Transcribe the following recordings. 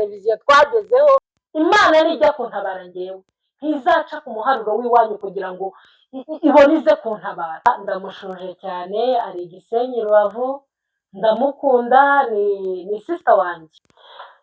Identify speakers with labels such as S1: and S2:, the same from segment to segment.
S1: Televiziyo twagezeho. Imana nijya kuntabara, ngewe ntizaca ku muharuro w'iwanyu kugira ngo ibone ize kuntabara. Ndamushuje cyane, ari i Gisenyi, Rubavu. Ndamukunda, ni sister wanjye.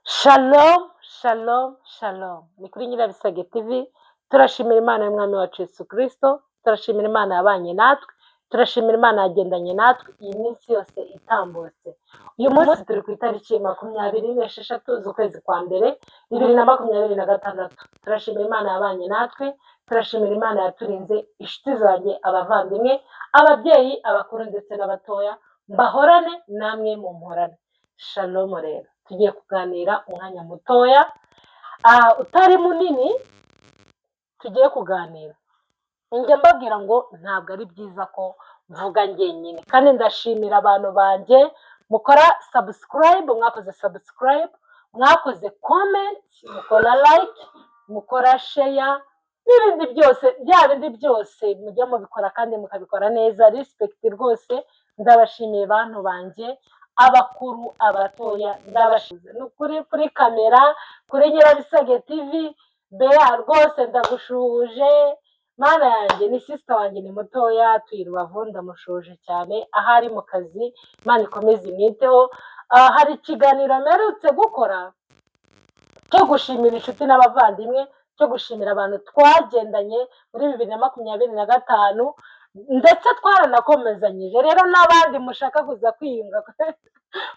S1: Shalom, shalom, shalom! Ni kuri Nyirabisage TV. Turashimira Imana y'Umwami wacu Yesu Kirisito, turashimira Imana yabanye natwe, turashimira Imana yagendanye natwe iyi minsi yose itambutse. Uyu munsi turi ku itariki 26 z'ukwezi kwa mbere 2026. Turashimira Imana yabanye natwe, turashimira Imana yaturinze. Inshuti zanjye, abavandimwe, ababyeyi, abakuru ndetse n'abatoya, mbahorane namwe mumporane. Shalom. Rero tugiye kuganira umwanya mutoya, utari munini. Tugiye kuganira, njya mbabwira ngo ntabwo ari byiza ko mvuga njyenyine, kandi ndashimira abantu banjye mukora subscribe, mwakoze subscribe, mwakoze comment, mukora like, mukora share n'ibindi byose, bya bindi byose mujya mubikora kandi mukabikora neza. Respect rwose, ndabashimiye bantu banjye, abakuru, abatoya, ndabashimiye. Ni ukuri, kuri kamera, kuri Nyirabisage TV, Bea, rwose ndagushuhuje. Mana yanjye, ni sister wanjye, ni mutoya, tuyi Rubavu. Ndamushuje cyane aho ari mu kazi, Imana ikomeze imwiteho. Hari ikiganiro mperutse gukora cyo gushimira inshuti n'abavandimwe, cyo gushimira abantu twagendanye muri 2025, ndetse twaranakomezanyije. Rero n'abandi mushaka kuza kwiyunga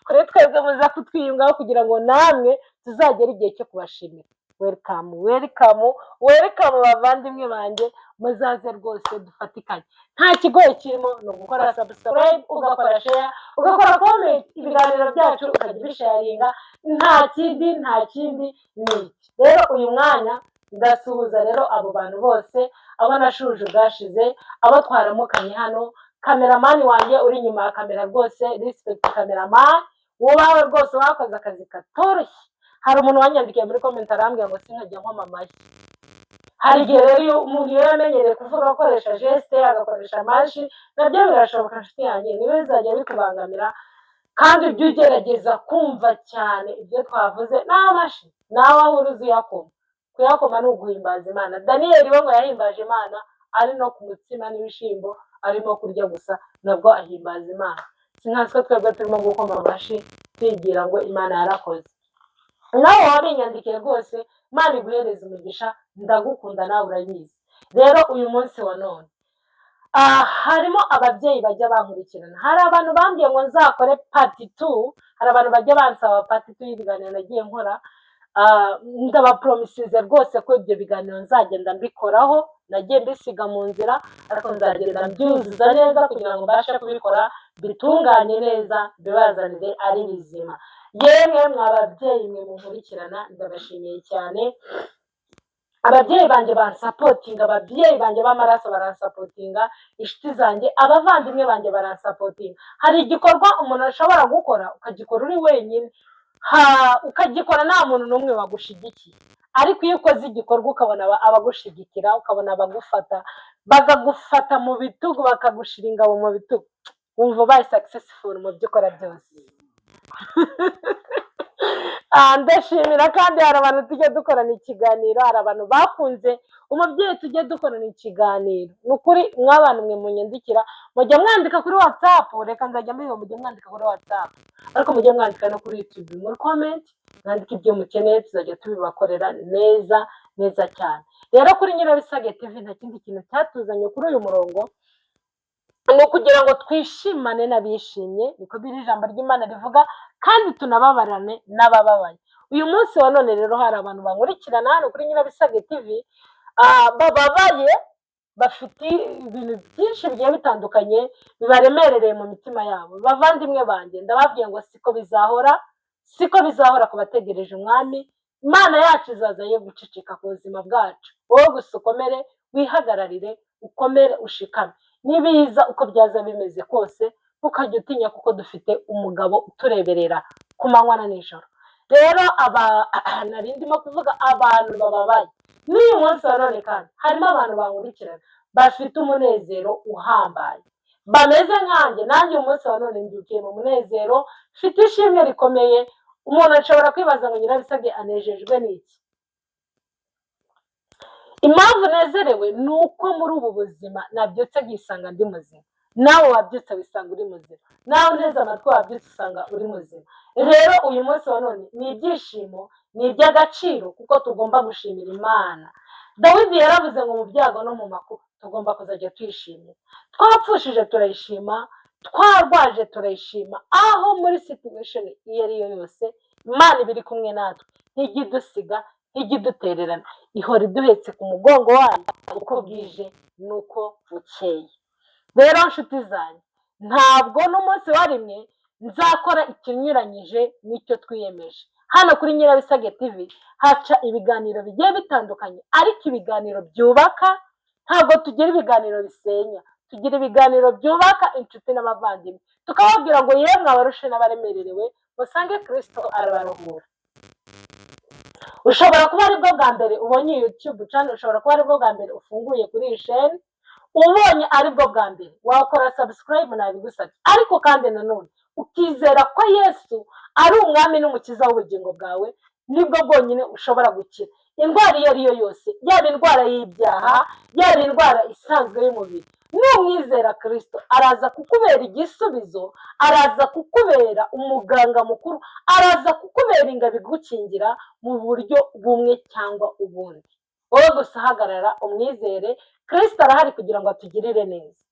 S1: kuri twebwe, muza kutwiyungaho kugira ngo namwe tuzagere igihe cyo kubashimira. Welcome, welcome, welcome, bavandimwe banjye, muzaze rwose dufatikanye. Nta kigoye kirimo, ni ugukora subscribe, ugakora share, ugakora comment, ibiganiro byacu ukajya ubisharinga. Nta kindi, nta kindi, ni iki. Rero uyu mwanya ndasuhuza rero abo bantu bose, abo nashuje ubwashize, abo twaramukanye hano. Cameraman wanjye uri inyuma ya kamera, rwose respect, cameraman wubawe rwose, wakoze akazi katoroshye. Hari umuntu wanyandikiye muri comment, arambwira ngo sinkajya nkoma amashyi. Hari igihe rero iyo umuntu iyo yamenyereye kuvuga akoresha geste, agakoresha amashyi, nabyo birashoboka. Inshuti yanjye, niba bizajya bikubangamira, kandi ujye ugerageza kumva cyane ibyo twavuze n'amashyi, nawe aho uri uzi uyakoma. Kuyakoma ni uguhimbaza Imana. Daniyeli we ngo yahimbaje Imana ari no ku mutsima n'ibishyimbo, arimo kurya gusa, nabwo ahimbaza Imana. Si nkanswe twebwe turimo gukoma amashyi twibwira ngo Imana yarakoze. Nawe wabinyandikiye rwose, Imana iguhereze umugisha, ndagukunda, nawe urabizi. Rero uyu munsi wa none harimo ababyeyi bajya bankurikirana. Hari abantu bambwiye ngo nzakore part two, hari abantu bajya bansaba part two y'ibiganiro nagiye nkora. Ndabapromisize rwose ko ibyo biganiro nzagenda mbikoraho. Nagiye mbisiga mu nzira, ariko nzagenda mbyuzuza neza kugira ngo mbashe kubikora bitunganye neza, mbibazanire ari bizima. Yemwe mwa babyeyi mwe munkurikirana, ndabashimiye cyane. Ababyeyi banjye bansupportinga, ababyeyi banjye b'amaraso baransupportinga, inshuti zanjye, abavandimwe banjye baransupportinga. Hari igikorwa umuntu ashobora gukora, ukagikora uri wenyine, ukagikora nta muntu n'umwe wagushigikiye, ariko iyo ukoze igikorwa ukabona abagushigikira, ukabona abagufata, bakagufata mu bitugu, bakagushira ingabo mu bitugu, wumva ubaye successful mu byo ukora byose. Ndashimira kandi hari abantu tujya dukorana ikiganiro, hari abantu bakunze umubyeyi tujya dukorana ikiganiro. Ni ukuri mw'abantu mwe munyandikira, mujya mwandika kuri WhatsApp, reka nzajya mbivuga, mujya mwandika kuri WhatsApp, ariko mujye mwandika no kuri YouTube muri comment, mwandike ibyo mukeneye, tuzajya tubibakorera neza neza cyane. Rero kuri Nyirabisage TV nta kindi kintu cyatuzanye kuri uyu murongo, ni ukugira ngo twishimane n'abishimye, niko biri, ijambo ry'Imana rivuga, kandi tunababarane n'abababaye. Uyu munsi wa none rero hari abantu bankurikirana hano kuri Nyirabisage TV, bababaye, bafite ibintu byinshi bigiye bitandukanye bibaremerereye mu mitima yabo. Bavandimwe banjye, ndababwiye ngo siko bizahora, siko bizahora ku bategereje Umwami. Imana yacu izaza yo guceceka ku buzima bwacu. Wowe gusa ukomere, wihagararire, ukomere, ushikame. Nibiza uko byaza bimeze kose, ntukajya utinya, kuko dufite umugabo utureberera ku manywa na nijoro. Rero aba nari ndimo kuvuga abantu bababaye, n'uyu munsi wa none kandi harimo abantu bankurikirana bafite umunezero uhambaye, bameze nkanjye. Nanjye uyu munsi wa none mbyukiye mu munezero, mfite ishimwe rikomeye. Umuntu ashobora kwibaza ngo Nyirabisabye anejejwe n'iki? Impamvu nezerewe ni uko muri ubu buzima nabyutse nkisanga ndi muzima. Nawe wabyutse wisanga uri muzima, nawe uneze amatwi wabyutse usanga uri muzima. Rero uyu munsi wa none ni ibyishimo, ni iby'agaciro, kuko tugomba gushimira Imana. Dawidi yaravuze ngo mu byago no mu makuba tugomba kuzajya tuyishimira. Twapfushije turayishima, twarwaje turayishima, aho muri situation iyo ari yo yose Imana iba iri kumwe natwe, ntijya idusiga, ntijya idutererana, ihora iduhetse ku mugongo wayo uko bwije n'uko bukeye. Rero nshuti zanjye, ntabwo n'umunsi wa rimwe nzakora ikinyuranyije n'icyo twiyemeje. Hano kuri Nyirabisage TV haca ibiganiro bigiye bitandukanye, ariko ibiganiro byubaka. Ntabwo tugira ibiganiro bisenya, tugira ibiganiro byubaka inshuti n'abavandimwe, tukababwira ngo yemwe abarushe n'abaremererewe, musange Kirisito arabaruhura. Ushobora kuba aribwo bwa mbere ubonye YouTube channel, ushobora kuba aribwo bwa mbere ufunguye kuri iyi sheni. Ubonye aribwo bwa mbere, wakora subscribe, nabigusabye. Ariko kandi nanone ukizera ko Yesu ari umwami n'umukiza w'ubugingo bwawe, nibwo bwonyine ushobora gukira indwara iyo ari yo yose, yaba indwara y'ibyaha, yaba indwara isanzwe y'umubiri. Numwizera Kirisito, araza kukubera igisubizo, araza kukubera umuganga mukuru, araza kukubera ingabo igukingira mu buryo bumwe cyangwa ubundi. Wowe gusa hagarara umwizere. Kirisito arahari kugira ngo atugirire neza.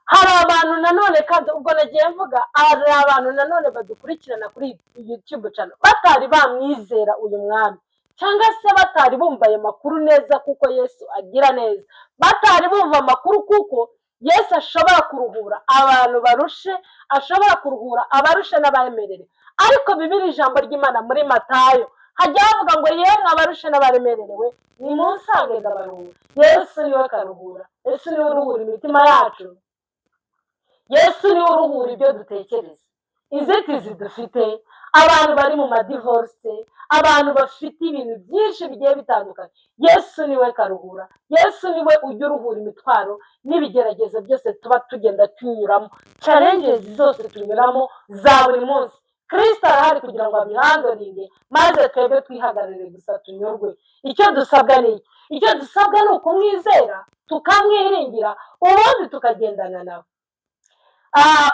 S1: Hari abantu nanone kandi, ubwo nagiye mvuga, hari abantu nanone badukurikirana kuri YouTube channel batari bamwizera uyu mwami, cyangwa se batari bumva ayo makuru neza kuko Yesu agira neza, batari bumva amakuru kuko Yesu ashobora kuruhura abantu barushe, ashobora kuruhura abarushe n'abaremerewe. Ariko Bibiri, ijambo ry'Imana muri Matayo hajya havuga ngo yemwe abarushe n'abaremerewe, nimunsange ndabaruhura. Yesu niwe karuhura, Yesu niwe uruhura imitima yacu, Yesu niwe uruhura ibyo dutekereza, inzitizi dufite, abantu bari mu ma divorce, abantu bafite ibintu byinshi bigiye bitandukanye. Yesu niwe karuhura, Yesu niwe ujya uruhura imitwaro n'ibigeragezo byose tuba tugenda tunyuramo, challenges zose tunyuramo za buri munsi. Kirisito arahari kugira ngo abihandlinge, maze twebwe twihagarare gusa tunyurwe. Icyo dusabwa ni iki? Icyo dusabwa ni ukumwizera, tukamwiringira, ubundi tukagendana nawe.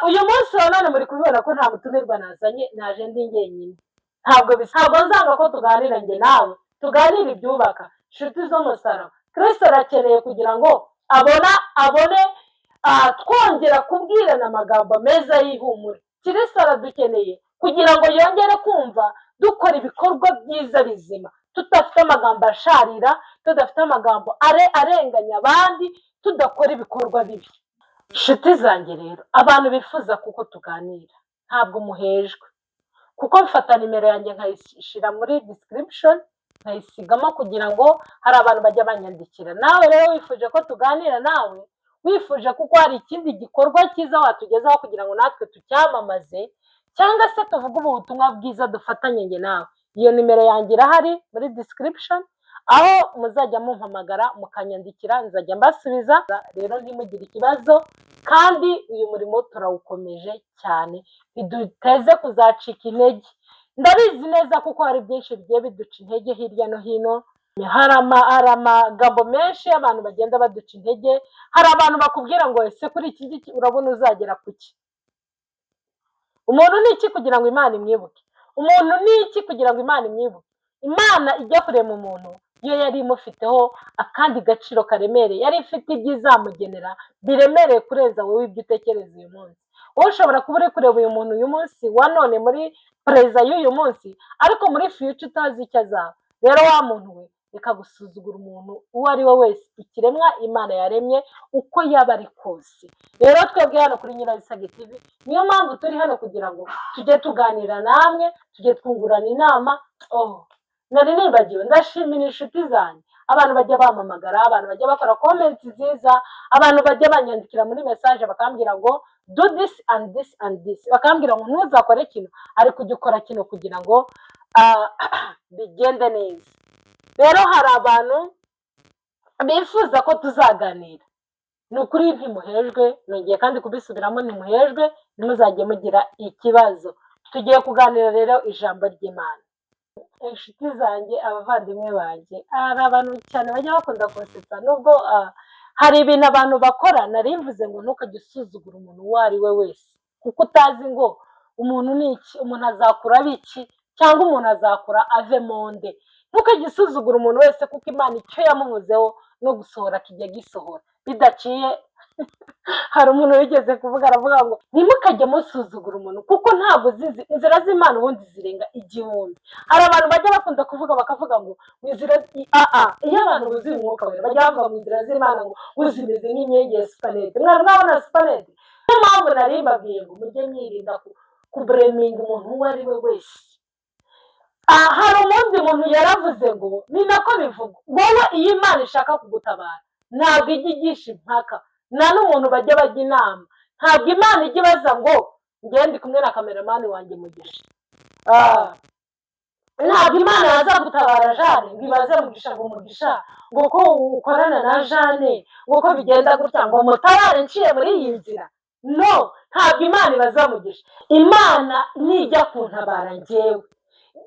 S1: Uyu munsi wa none muri kubibona ko nta mutumirwa nazanye, naje ndi njyenyine. Ntabwo nzanga ko tuganira njye nawe, tuganira ibyubaka. Inshuti z'umusaraba, Kirisito arakeneye kugira ngo abone twongera kubwirana amagambo meza y'ihumure. Kirisito aradukeneye kugira ngo yongere kumva dukora ibikorwa byiza bizima, tudafite amagambo asharira, tudafite amagambo arenganya abandi, tudakora ibikorwa bibi. Inshuti zanjye rero, abantu bifuza kuko tuganira, ntabwo muhejwe, kuko mfata nimero yanjye nkayishyira muri description, nkayisigamo kugira ngo hari abantu bajya banyandikira. Nawe rero wifuje ko tuganira, nawe wifuje kuko hari ikindi gikorwa cyiza watugezaho kugira ngo natwe tucyamamaze, cyangwa se tuvuge ubu butumwa bwiza dufatanye njye nawe, iyo nimero yanjye irahari muri description, aho muzajya mumpamagara, mukanyandikira, nzajya mbasubiza. Rero ntimugire ikibazo, kandi uyu murimo turawukomeje cyane, ntiduteze kuzacika intege. Ndabizi neza kuko hari byinshi bigiye biduca intege hirya no hino. Hari amagambo menshi y'abantu bagenda baduca intege. Hari abantu bakubwira ngo ese kuri iki ngiki urabona uzagera ku ki? Umuntu ni iki kugira ngo Imana imwibuke? Umuntu ni iki kugira ngo Imana imwibuke? Imana ijya kurema umuntu, iyo yari imufiteho akandi gaciro karemereye, yari ifite ibyo izamugenera biremereye kurenza wowe ibyo utekereza uyu munsi. Wowe ushobora kuba uri kureba uyu muntu uyu munsi wa none muri present y'uyu munsi, ariko muri future utazi icyo azaba. Rero wa muntu we, reka gusuzugura umuntu uwo ari we wese, ikiremwa Imana yaremye uko yaba ari kose. Rero twebwe hano kuri Nyirabisage TV, niyo mpamvu turi hano kugira ngo tujye tuganira namwe, tujye twungurana inama. Oh, nari nibagiwe, ndashimira inshuti zanjye, abantu bajya bampamagara, abantu bajya bakora comment nziza, abantu bajya banyandikira muri message bakambwira ngo do this and this and this, bakambwira ngo ntuzakore kino ariko ujye ukora kino kugira ngo bigende neza. Rero hari abantu bifuza ko tuzaganira, ni ukuri ntimuhejwe. Nongeye kandi kubisubiramo, ntimuhejwe, ntimuzajye mugira ikibazo. Tugiye kuganira rero ijambo ry'Imana. Inshuti zanjye, abavandimwe banjye, hari abantu cyane bajya bakunda kunsetsa, nubwo hari ibintu abantu bakora. Nari mvuze ngo ntukajye usuzugura umuntu uwo ari we wese, kuko utazi ngo umuntu ni iki, umuntu azakura abe iki, cyangwa umuntu azakura ave mu nde. Ntukajye usuzugura umuntu wese, kuko Imana icyo yamuvuzeho no gusohora kijya gisohora bidaciye. Hari umuntu wigeze kuvuga, aravuga ngo ntimukajye musuzugura umuntu, kuko ntabwo uzi inzira z'Imana, ubundi zirenga igihumbi. Hari abantu bajya bakunda kuvuga, bakavuga ngo inzira iyo abantu buzuye Umwuka Wera bajya bavuga ngo inzira z'Imana ngo zimeze nk'imyenge ya supanete. Mwari mwabona supanete? Niyo mpamvu nari mbabwiye ngo mujye mwirinda kublaminga umuntu uwo ari we wese. Hari umundi muntu yaravuze ngo ni nako bivugwa: wowe iyo Imana ishaka kugutabara, ntabwo ijya igisha impaka, nta n'umuntu bajya bajya inama. Ntabwo Imana ijya ibaza ngo ngewe ndi kumwe na cameraman wanjye Mugisha. Ntabwo Imana yaza gutabara Jane ngo ibaze Mugisha ngo: "Mugisha, ngo ko ukorana na Jane, ngo ko bigenda gutya, ngo mutabare nciye muri iyi nzira?" No, ntabwo Imana ibaza Mugisha. Imana nijya kuntabara, ngewe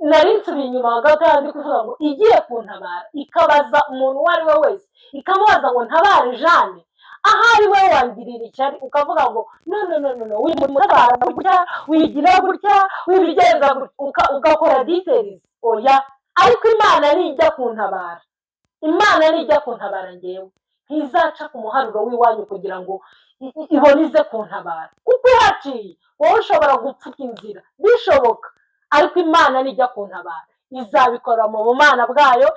S1: nari nsubiye inyuma gato, ndi kuvuga ngo igiye kuntabara ikabaza umuntu uwo ari we wese, ikamubaza ngo ntabare Jane, ahari we wangirira ishyari, ukavuga ngo no, no, no, no, no, wimutabara gutya, wigira gutya, wibigenza gutya, ugakora details. Oya, ariko Imana nijya kuntabara, Imana nijya kuntabara ngewe ntizaca ku muharuro w'iwanyu kugira ngo ibone ize kuntabara, kuko ihaciye wowe ushobora gupfuka inzira, bishoboka. Ariko Imana nijya kuntabara izabikora mu bumana bwayo,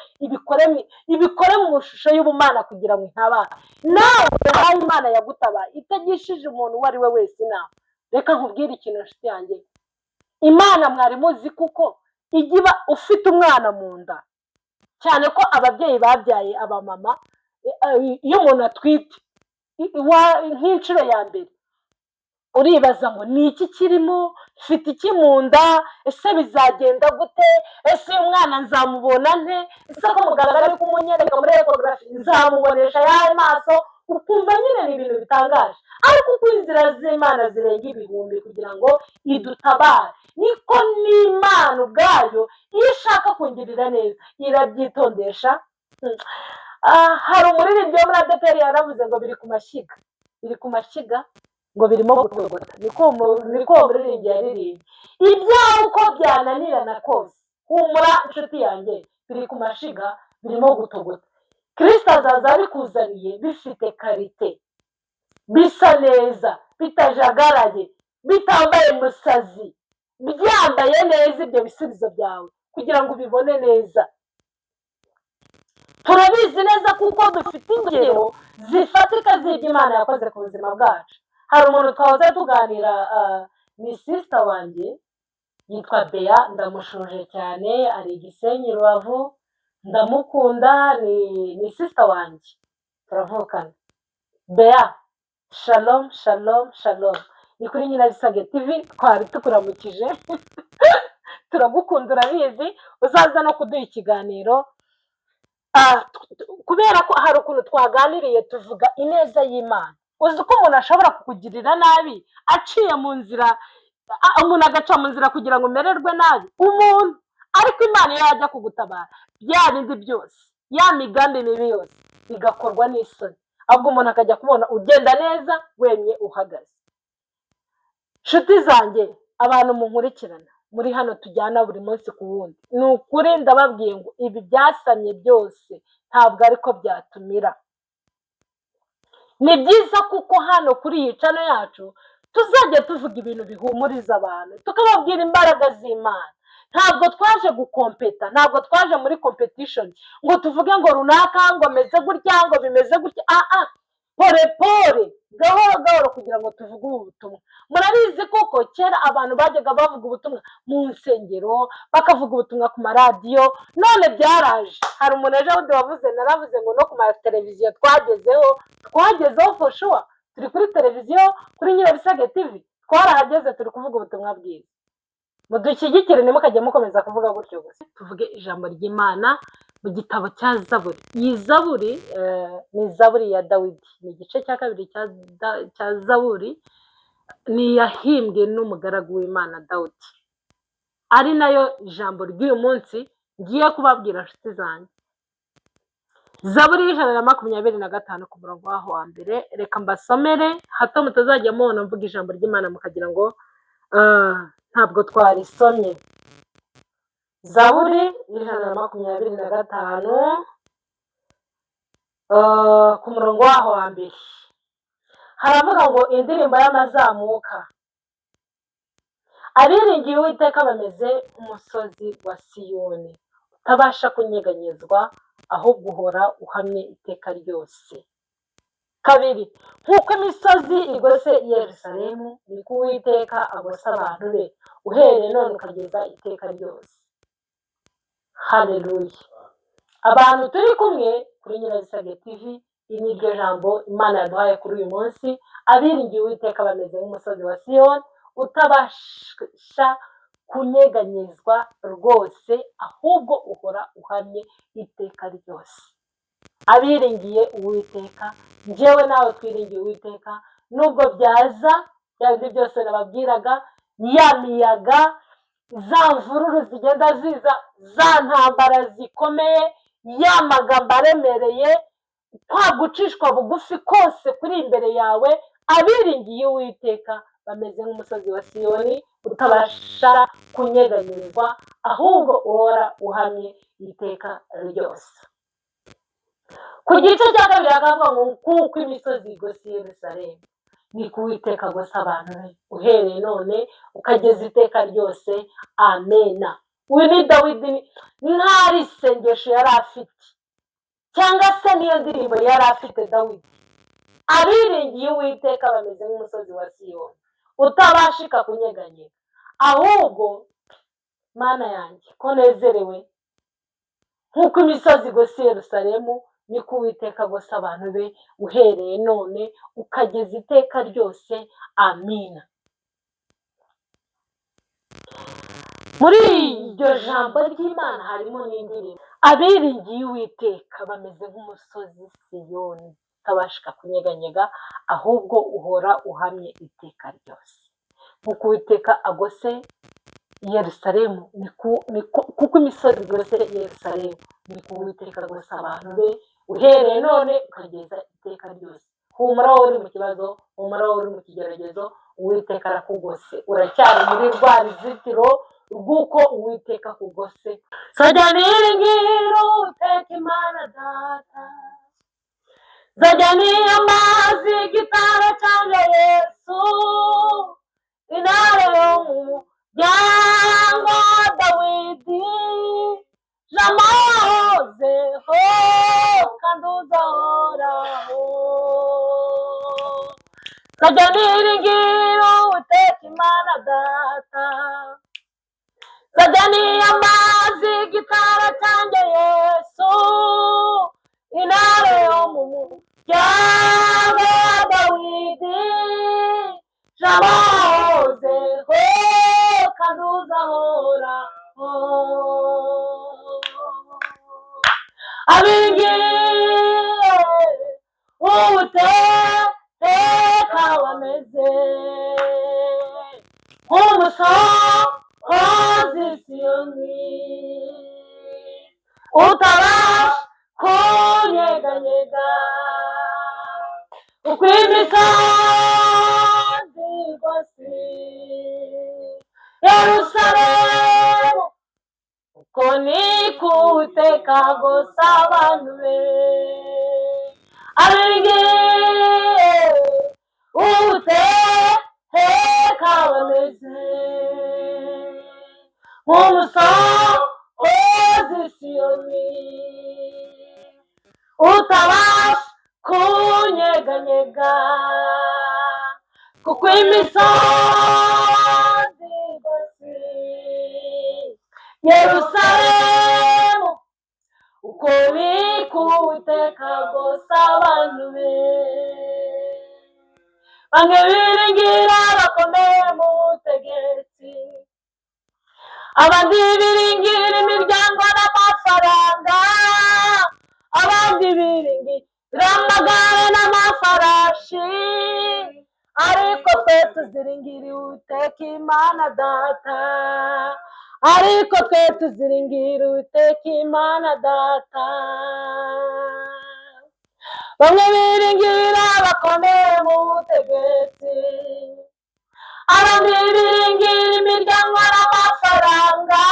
S1: ibikore mu ishusho y'ubumana kugira ngo intabare. Nawe aho Imana yagutabaye itagishije umuntu uwo ari we wese inama, reka nkubwire ikintu, nshuti yanjye. Imana mwari muzi kuko ijya iba ufite umwana mu nda, cyane ko ababyeyi babyaye, abamama, iyo umuntu atwite nk'inshuro ya mbere, uribaza ngo ni iki kirimo, mfite iki mu nda, ese bizagenda gute, ese uyu mwana nzamubona nte, ese ko muganga ari kumunyereka muri échographie nzamubonesha ayahe maso? Ukumva nyine ni ibintu bitangaje. Ariko uko inzira z'Imana zirenga ibihumbi kugira ngo idutabare, niko n'Imana ubwayo iyo ishaka kungirira neza irabyitondesha. Hari umuririmbyi wo muri ADEPR yaravuze ngo biri ku mashyiga, biri ku mashyiga, ngo birimo gutogota. Niko uwo muririmbyi yaririmbye. Ibyawe uko byananirana kose, humura inshuti yanjye, biri ku mashiga, birimo gutogota. Kirisita azaza abikuzaniye bifite qualité, bisa neza, bitajagaraye, bitambaye musazi, byambaye neza, ibyo bisubizo byawe kugira ngo ubibone neza. Turabizi neza kuko dufite ingero zifatika z'ibyo Imana yakoze ku buzima bwacu. Hari umuntu twahoze tuganira, ni sister wanjye yitwa Bea, ndamushuje cyane, ari i Gisenyi Rubavu, ndamukunda, ni sister wanjye, turavukana. Bea, shalom, shalom, shalom. Ni kuri Nyirabisage TV, twari tukuramukije, turagukunda, urabizi, uzaza no kuduha ikiganiro. Kubera ko hari ukuntu twaganiriye tuvuga ineza y'Imana. Uzi ko umuntu ashobora kukugirira nabi aciye mu nzira, umuntu agaca mu nzira kugira ngo umererwe nabi umuntu, ariko Imana iyo yajya kugutabara, bya bindi byose, ya migambi mibi yose igakorwa n'isoni, ahubwo umuntu akajya kubona ugenda neza wemye uhagaze. Nshuti zanjye, abantu munkurikirana muri hano, tujyana buri munsi ku wundi, ni ukuri ndababwiye ngo ibi byasamye byose ntabwo ariko byatumira. Ni byiza kuko hano kuri iyi channel yacu tuzajya tuvuga ibintu bihumuriza abantu, tukababwira imbaraga z'Imana. Ntabwo twaje gucompeta, ntabwo twaje muri competition ngo tuvuge ngo runaka ngo ameze gutya, ngo bimeze gutya. Pole pole, gahoro gahoro, kugira ngo tuvuge ubu butumwa. Murabizi kuko kera abantu bajyaga bavuga ubutumwa mu nsengero, bakavuga ubutumwa ku maradiyo, none byaraje. Hari umuntu ejo bundi wavuze, naravuze ngo no ku mateleviziyo twagezeho, twagezeho for sure. Turi kuri televiziyo, kuri Nyirabisage TV twarahageze, turi kuvuga ubutumwa bwiza. Mudushyigikire, ntimukajye mukomeza kuvuga gutyo gusa. Tuvuge ijambo ry'Imana mu gitabo cya Zaburi. Iyi Zaburi ni Zaburi ya Dawidi, ni igice cya kabiri cya Zaburi, ni iyahimbwe n'umugaragu w'Imana Dawudi. Ari nayo ijambo ry'uyu munsi ngiye kubabwira, nshuti zanjye. Zaburi y'125 ku murongo waho wa mbere, reka mbasomere hato mutazajya mubona mvuga ijambo ry'Imana mukagira ngo ntabwo twarisomye. Zaburi y'125 ku murongo waho wa mbere haravuga ngo: indirimbo y'amazamuka. Abiringiye Uwiteka bameze nk'umusozi wa Siyoni utabasha kunyeganyezwa, ahubwo uhora uhamye iteka ryose. Kabiri, nk'uko imisozi igose i Yerusalemu, niko Uwiteka agose abantu be, uhereye none ukageza iteka ryose. Haleluya! Abantu turi kumwe kuri Nyirabisabye TV, iri ni ryo jambo Imana yaduhaye kuri uyu munsi. Abiringiye Uwiteka bameze nk'umusozi wa Siyoni utabasha kunyeganyezwa rwose, ahubwo uhora uhamye iteka ryose. Abiringiye Uwiteka, njyewe nawe twiringiye Uwiteka, nubwo byaza bya bindi byose nababwiraga, ya miyaga, za mvururu zigenda ziza, za ntambara zikomeye, ya magambo aremereye, kwa gucishwa bugufi kose kuri imbere yawe, abiringiye Uwiteka bameze nk'umusozi wa Siyoni utabasha kunyeganyezwa, ahubwo uhora uhamye iteka ryose. Ku gice cya kabiri hakavuga ngo: kuko imisozi igose i Yerusalemu, niko Uwiteka agose abantu be, uhereye none ukageza iteka ryose. Amena. Uyu ni Dawidi, nk'ari isengesho yari afite, cyangwa se niyo ndirimbo yari afite Dawidi. Abiringiye Uwiteka bameze nk'umusozi wa Siyoni utabashika kunyeganyega, ahubwo Mana yanjye ko nezerewe! Nk'uko imisozi igose i Yerusalemu, niko Uwiteka agose abantu be, uhereye none ukageza iteka ryose. Amina. Muri iryo jambo ry'Imana harimo n'indirimbo. Abiringiye Uwiteka bameze nk'umusozi Siyoni utabashika kunyeganyega, ahubwo uhora uhamye iteka ryose. Nk'uko Uwiteka agose i Yerusalemu, kuko imisozi igose i Yerusalemu, niko Uwiteka agose abantu be, uhereye none ukageza iteka ryose. Humura wowe uri mu kibazo, humura wowe uri mu kigeragezo, Uwiteka arakugose. Uracyari muri rwa ruzitiro rw'uko Uwiteka akugose. Nzajya niringira Uwiteka Imana Data, nzajya niyambaza igitare cyanjye Yesu, intare yo mu muryango wa Dawidi, Jambo wahozeho kandi uzahoraho. Nzajya niringira Uwiteka Imana Data, nzajya niyambaza igitare cyanjye Yesu, intare yo mu muryango wa Dawidi, Jambo wahozeho kandi uzahoraho. Abiringiye Uwiteka bameze nk'umusozi Siyoni utabasha kunyeganyega, uko imisozi igose Yerusalemu, uko niko Uwiteka agose abantu be. Abiringiye Uwiteka bameze nk'umusozi Siyoni utabasha kunyeganyega, kuko imisozi igose Yerusalemu, uko niko Uwiteka agose abantu be. Bamwe biringira bakomeye mu butegetsi, abandi biringira imiryango n'amafaranga, abandi biringira amagare n'amafarashi, ariko twe tuziringira Uwiteka Imana Data. Ariko twe tuziringira Uwiteka Imana Data. Bamwe biringira abakomeye mu butegetsi, abandi biringira imiryango n'amafaranga,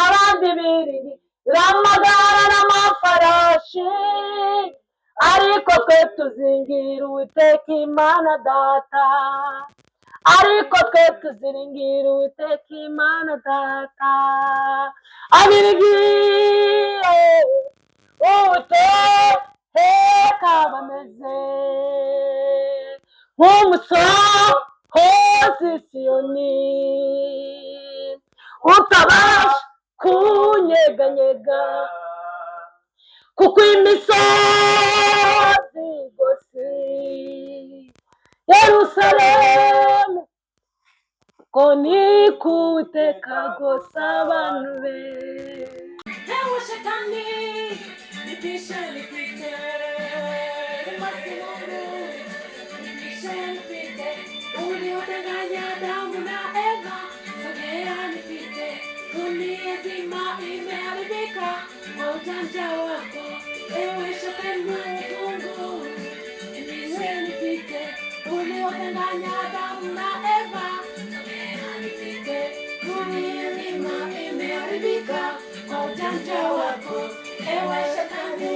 S1: abandi biringira amagare n'amafarashi, ariko twe tuzingira Uwiteka Imana Data. Ariko twe tuziringira Uwiteka Imana Data. Abiringiye Uwiteka bameze nk'umusozi Siyoni utabasha kunyeganyega, kuko imisozi igose Yerusalemu, ko ni Uwiteka agose abantu be.
S2: Ewe Shetani, nipishe nipite, umwasi Mungu, nipishe nipite, uliodanganya Adamu na Eva, sogea nipite, dunia nzima imeharibika kwa ujanja wako. Ewe Shetani Mungu, nipishe nipite, uliodanganya Adamu na Eva, sogea nipite, dunia nzima imeharibika kwa ujanja wako. Ewe Shetani.